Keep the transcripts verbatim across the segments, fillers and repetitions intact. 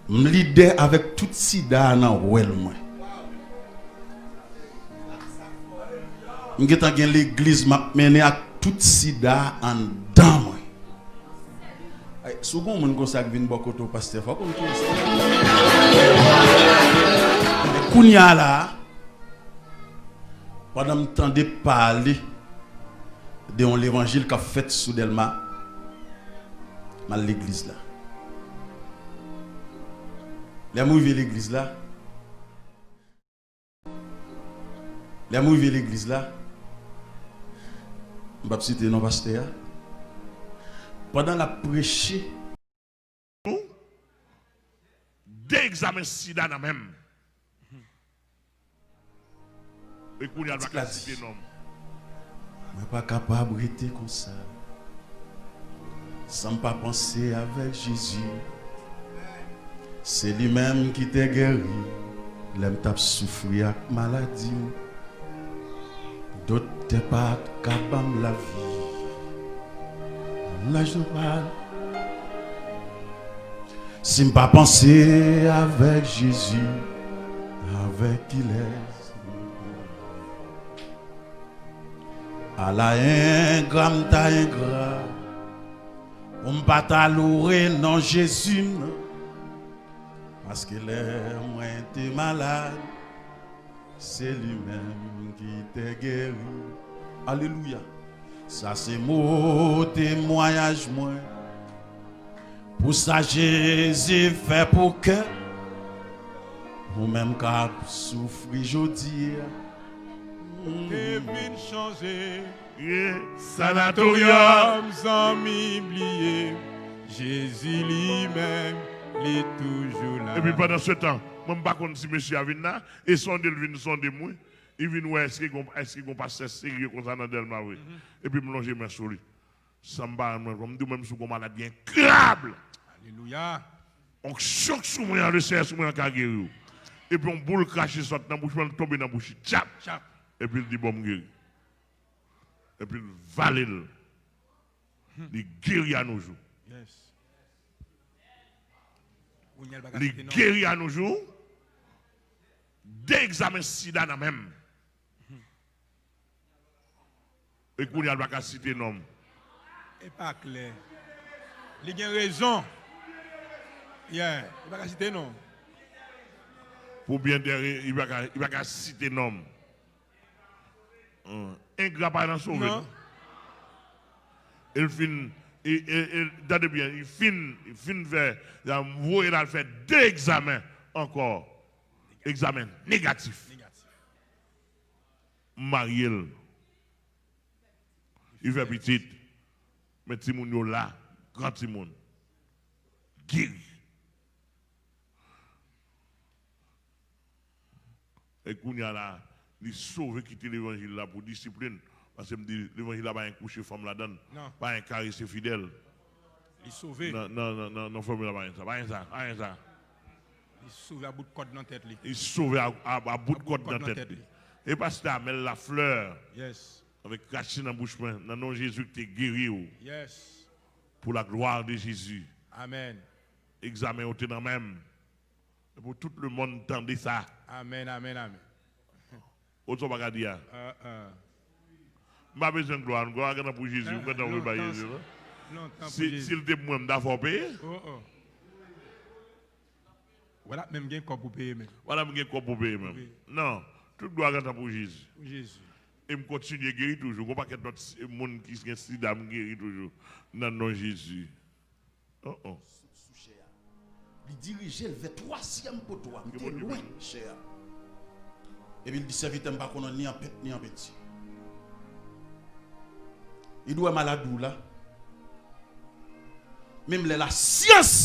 M lidè avèk tout sida a nan wèl mwen. M gentan gen legliz m ap mennen ak tout sida a anndan mwen. Ay, si w gen yon moun konsa k vin bò kote w, pastè, fò w konn kiyès li ye. Kounye a la a, pandan m tande pale de yon levanjil k ap fèt sou Dèlma, m al legliz la. Lè m rive legliz la, lè m rive legliz la, m p ap site non pastè a, pandan l ap preche, de egzamen sida nan men m. E kounye a l pa ka site non m. Mwen pa kapab rete konsa san m pa panse avèk Jezi. Se li menm ki te geri lè m t ap soufri ak maladi m. Doktè pa t ka ban m lavi. Laj nan pa. Si m pa panse avèk Jezi, avèk kilès? Ala engra m ta engra pou m pa ta loure non Jezi m nan. Paske lè mwen te malad, se li menm ki te geri. Alelouya. Sa se mo temwayaj mwen pou sa Jezi fè pou kè ou menm k ap soufri jodi a. Te vin chanje. Ye. Sanatoryòm, zanmi bliye, Jezi li menm, li toujou la. Epi pandan se tan, mwen m pa konn si mesye a vin la, e sonde l vin sonde m, wi. Li vin wè èske gon, èske gon pastè serye konsa nan Dèlma vre. Epi m lonje men sou li. San m pa rann mwen kont, m di w menm si w gon maladi enkurab. Alelouya. Onksyon k sou mwen an, Leseyè sou mwen an ka geri w. Epi yon boul krache sot nan bouch mwen, l tonbe nan bouch li. Tchap! Tchap! Epi l di, bon, m geri. Epi l vale l. Li geri a nos jours. Yes. Kounye a l pa ka site non. Li geri a nos jours. De egzamen sida nan men m. E kounye a l pa ka site non m. E pa klè. Li gen rezon. Yeah, li pa ka site non. Pou byen dè, li pa ka, li pa ka site non m. Hum. Engra pa nan sove non. E l fin, e, e, e, tande byen, li fin, li fin fè, l a voye l al fè de egzamen ankò. Egzamen negatif. Negatif. M marye l. Li fè pitit. Men timoun yo la, gran timoun. Geri. E kounye a la, li sove kite levanjil la pou disiplin. Paske m di, levanjil la pa gen kouche fanm ladan l. Non. Pa gen karese fidèl. Li sove. Nan, nan, nan, nan, nan fanmi la pa gen sa. Pa gen sa, pa gen sa. Li sove a bout kòd nan tèt li. Li sove a, a, a bout kòd nan tèt li. E pastè Amel Lafleur. Yes. Avèk krache nan bouch mwen, nan non Jezi ki te geri w. Yes. Pour la gloire de Jésus. Amen. Egzamen yo te nan men m. E pou tout lemonn tande sa. Amen, amen, amen. Ou sa w pa ka di a? Ah, ah. M pa bezwen glwa, glwa gentan pou Jezi, m gentan vle bay Jezi, non? Lontan pou Jezi. Si, si l te pou mwen, m ta fè w peye. Oh, oh. Wala, menm gen kòb pou peye menm. Wala, m gen kòb pou peye menm. Wi. Non, tout glwa gentan pou Jezi. Pou Jezi. E m kontinye geri toujou. Gon pakèt lòt si-, moun ki gen sida, m geri toujou. Nan non Jezi. Oh, oh. Sou, sou chè a. Li dirije l vè twazyèm poto a. M te lwen chè a. Epi l di, sèvitè, m pa konn ni an pent, ni an penti. Li di, w wè maladi w la? Menm lè lasyans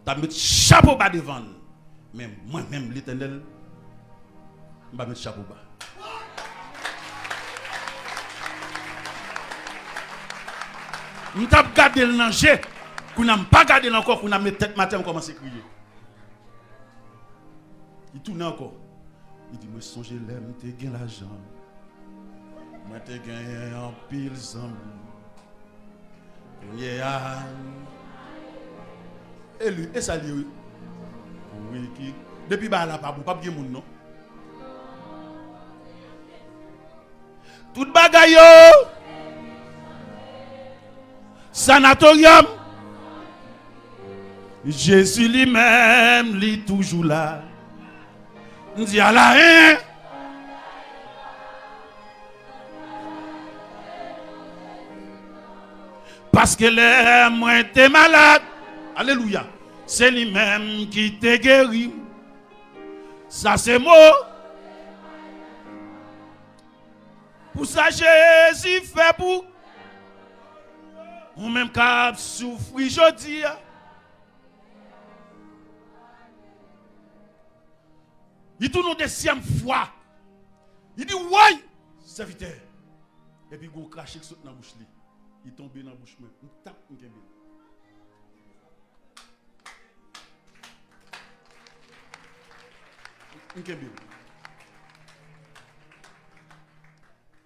t ap met chapo ba devan l, men mwen menm, Letènèl, m pa met chapo ba. M t ap gade l nan je, kounye a m pa gade l ankò, kounye a m met tèt m atè, m kòmanse kriye. Li tounen ankò. Li di, mwen sonje lè m te gen lajan. Mwen te genyen anpil zanmi. Kounye a, E li, e sa li ye, wi. Wi, ki, depi bagay la pa bon, p ap gen moun, non. Tout bagay yo, sanatoryòm, Jezi li menm, li toujou la. M di ala en. Paske lè mwen te malad, alelouya, se li menm ki te geri m. Sa se mo. Pou sa Jezi fè pou ou menm k ap soufri jodi a. Li tounen yon dezyèm fwa. Li di, woy, sèvitè. Epi gwo krache k sot nan bouch li. Li tonbe nan bouch mwen. M tap, m kenbe l. M kenbe l.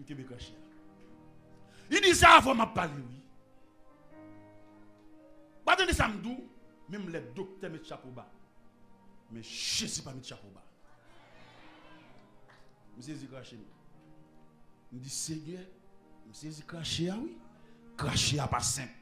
M kenbe krache a. Li di sa avan m ap pale, wi. Pa tande sa m di w, menm lè doktè met chapo ba, men Jezi pa met chapo ba. M sezi krache m. M di, Senyè, m sezi krache a, wi. Krache a pa senp.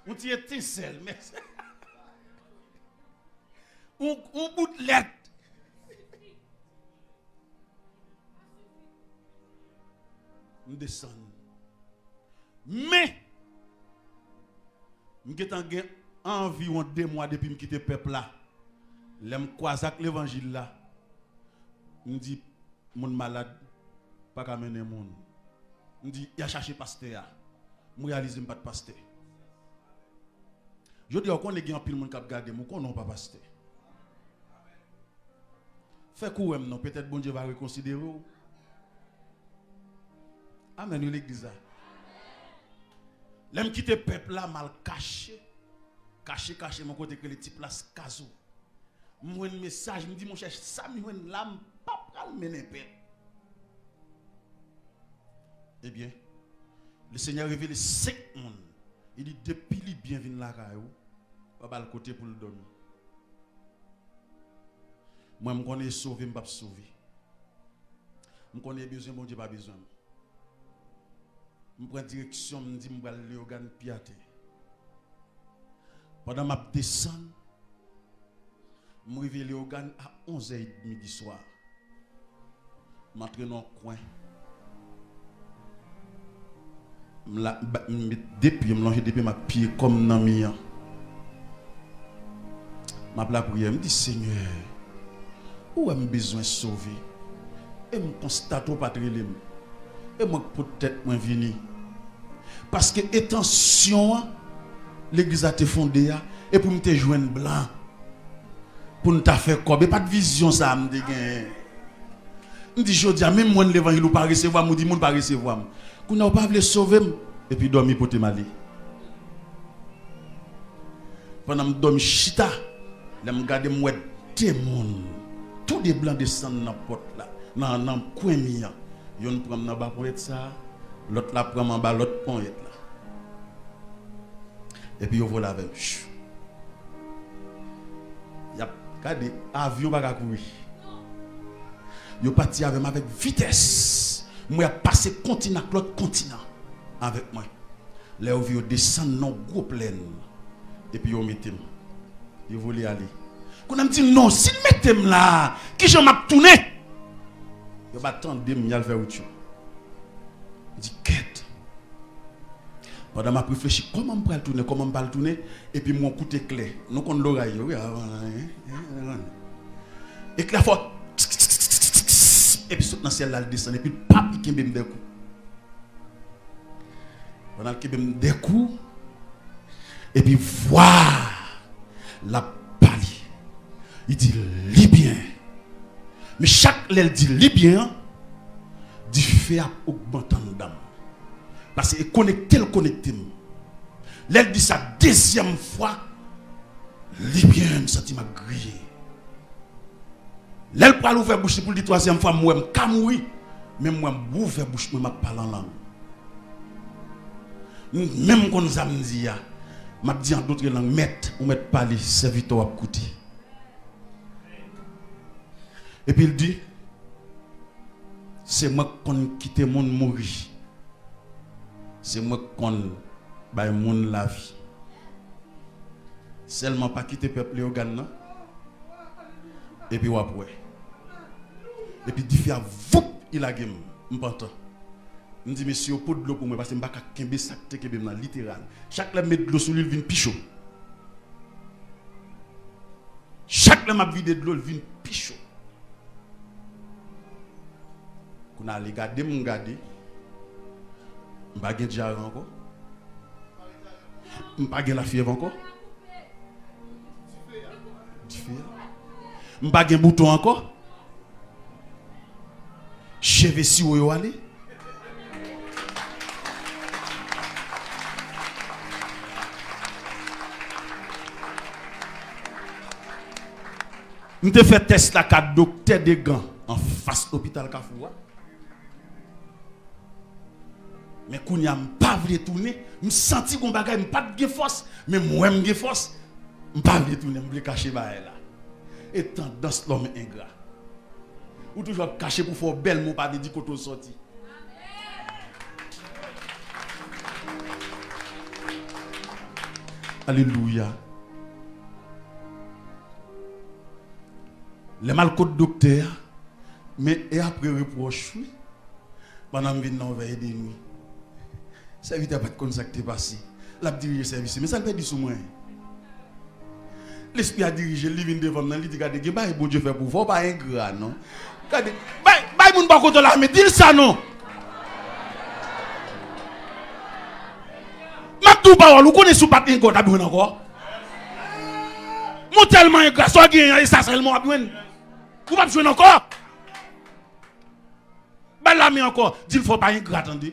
Yon ti etensèl, men yon, yon bout lèt. M desann. Men, m gentan gen anviwon de mwa depi m kite pèp la. Lè m kwaze ak levanjil la, m di, moun malad pa ka mennen moun. M di, y a chache pastè a. M reyalize m pa t pastè. Jodi a, ou konnen gen anpil moun k ap gade m, ou konnen w pa pastè. Fè kou wè m non, petèt Bondye va rekonsidere w. Amèn, wi, legliz la. Lè m kite pèp la, m al kache. Kache, kache, m yon kote k rele Ti Plas Kazo. M jwenn mesaj, m di, monchè, sa m jwenn la, m pa pral mennen pèp. Ebyen, Lesenyè revele senk moun. Li di, depi Libyen vin lakay ou, pa ba l kote pou l dòmi. Mwen, m konnen e sove m p ap sove. M konnen e bezwen Bondye pa bezwen m. M pran direksyon, m di m pral Leyogàn pye atè. Pandan m ap desann, m rive Leyogàn a onz è edmi di swa. M antre nan yon kwen. M la, m ba, m met de pye, m lonje de pye, m ap piye kò m nan mi an. M ap lapriyè, m di, Senyè, ou wè m bezwen sove. E m konstate w pa t rele m. E mwen k pot tèt mwen vini. Paske entansyon an, legliz la te fonde a, e pou m te jwenn blan. Pou n ta fè kòb. E pa t vizyon sa a m te genyen. M di, jodi a, menm mwen levanjil ou pa resevwa m, ou di moun pa resevwa m. Kounye a, ou pa vle sove m, epi dòmi pote m ale. Pandan m dòmi chita, lè m gade m wè de moun, tou de blan desann nan pòt la, nan, nan kwen mi an. Yonn pran m nan ba ponyèt sa a, lòt la pran m anba lòt ponyèt la. Epi yo vole avè m. Chou. Y ap gade, avyon pa ka kouri. Yo pati avè m avèk vitès. M wè y ap pase kontinan ak lòt kontinan avèk mwen. Lè yo vin, yo desann nan gwo plèn. Epi yo mete m. Yo vole ale. Kounye a m di, non, si n mete m la, kijan m ap tounen? Yo pa tande m, y al fè wout yo. M di, kèt. Pandan m ap reflechi, kòman m pral tounen, kòman m pral tounen, epi m wè yon kout eklè. Nou konn loray yo, wi. Eklè fò. Epi sot nan syèl la, l desann, epi l pap, li kenbe m de kou. Pandan l kenbe m de kou, epi vwa l ap pale. Li di, Libyen. Men chak lè l di Libyen an, dife ap ogmante anndan m. Paske e konekte l konekte m. Lè l di sa dezyèm fwa, Libyen, m santi m ap griye. Lè l pral ouvè bouch li pou l di twazyèm fwa, m wè m ka mouri, men m wè m ouvè bouch mwen, m ap pale an lang. M menm konn sa m di a. M ap di an dòt lang, mèt, ou mèt pale, sèvitè w ap koute. Epi l di, se mwen k konn kite moun mouri. Se mwen k konn bay moun lavi. Sèlman pa kite pèp Leyogàn nan. Epi w ap wè. Epi dife a, voup, li lage m. M pantan. M di mesye yo pot dlo pou mwen, paske m pa ka kenbe sa k te kenbe m nan, literal. Chak lè m met dlo sou li, l vin pi cho. Chak lè m ap vide dlo, l vin pi cho. Kounye a, li gade m, m gade. M pa gen dyare ankò. M pa gen lafyèv ankò. Dife a. M pa gen bouton ankò. Cheve siwo yo ale. M te fè tès la ka doktè Degan anfas lopital Kafou a. Men kounye a, m pa vle tounen. M santi gon bagay, m pa t gen fòs, men m wè m gen fòs. M pa vle tounen, m vle kache bagay la. E tandans lòm engra. Ou toujou ap kache pou fè w bèl, men w pa vle di kote w sòti. Alelouya. Lè m al kot doktè a, men e apre repwòch, wi. Pandan m vin nan yon vèy de nwi, sèvitè a pa t konn sa k te pase. L ap dirije sèvis li. Men sa l pèdi sou mwen. Lespri a dirije l, li vin devan m nan, li di, "Gade, gen bagay Bondye fè pou ou, fò w pa engra, non. Gade, bay, bay moun bò kote w la, men di l sa, non." M ap di w pawòl, ou konnen si w pa t engra, w t ap jwenn ankò. Men w tèlman engra, sa w genyen an, e sa sèlman w ap jwenn. Ou p ap jwenn ankò. Ba l lamen ankò. Di l fò w pa engra, tande.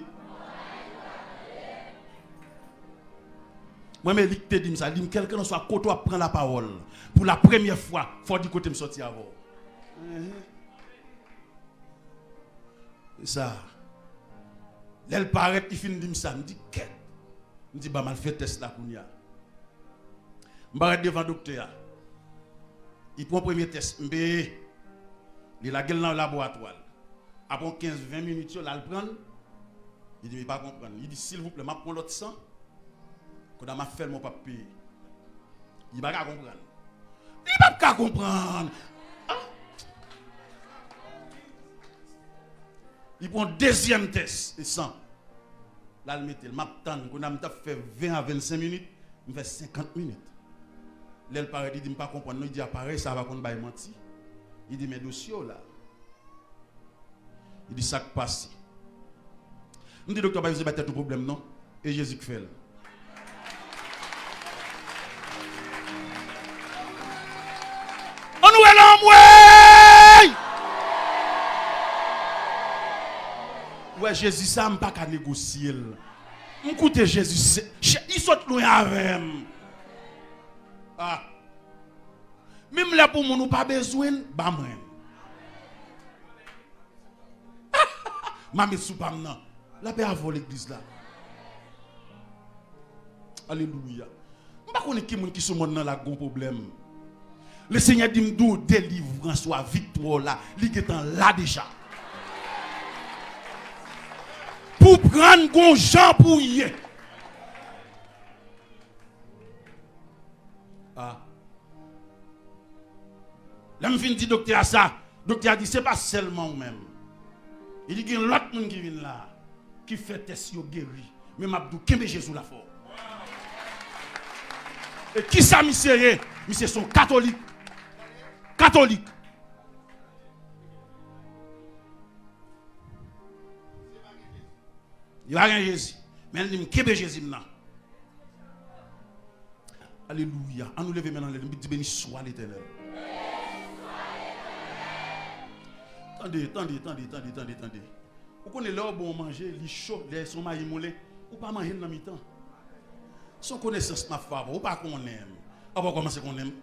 Mwen, men li k te di m sa. Li di m, kèlkelanswa kote w ap pran lapawòl, pou la premyè fwa, fò w di kote m sòti avè w. Enhen. E sa. Lè l parèt, li fin di m sa. M di, kèt. M di, ban m al fè tès la kounye a. M parèt devan doktè a. Li pran premye tès, m peye. Li lage l nan laboratwa l. Apre yon kenz, ven minit yo, l al pran l. Li di, "M pa konprann." Li di, "Silvouplè, m ap pran lòt san. Kounye a m ap fè l, men w p ap peye." Li pa ka konprann. Li p ap ka konprann. Ah! Li pran dezyèm tès de san. L al mete l. M ap tann. Kounye a m t ap fè ven a vennsenk minit, m fè senkant minit. Lè l parèt, li di, "M pa konprann non." Li di, "Aparèy sa a pa konn bay manti." Li di, "Men dosye w la." Li di, "Sa k pase?" M di, "Doktè, pa bezwen bay tèt ou pwoblèm non. E Jezi k fè l." Ann rele anmwey! Ou wè Jezi sa, m pa ka negosye l. M koute Jezi, se, che, li sot lwen avè m. Ah. Menm lè pou moun ou pa bezwen l, ba mwen l. M a met sou pa m nan. Lapè avè w, legliz la. Alelouya. M pa konnen ki moun ki sou mòn nan la k gon pwoblèm. Lesenyè di m di w delivrans w a, viktwa w la, li gentan la deja. Pou pran gon jan pou ye. Ah. Lè m fin di doktè a sa, doktè a di, "Se pa sèlman ou menm." Li di, "Gen lòt moun ki vin la, ki fè tès yo geri. Men m ap di w, kenbe Jezi w la fò." E kisa misye ye? Misye se yon katolik. Katolik. Li pa gen Jezi. Men li di m, "Kenbe Jezi m nan." Alelouya. Ann nou leve men n anlè, n di, "Beni swa Letènèl." Tande, tande, tande, tande, tande, tande. Ou konnen lè w ba yon manje, li cho, lè se yon mayi moulen, ou pa manje l nan mitan. Se yon konesans m ap fè avè w, ou pa konnen m. Avan w kòmanse konnen m,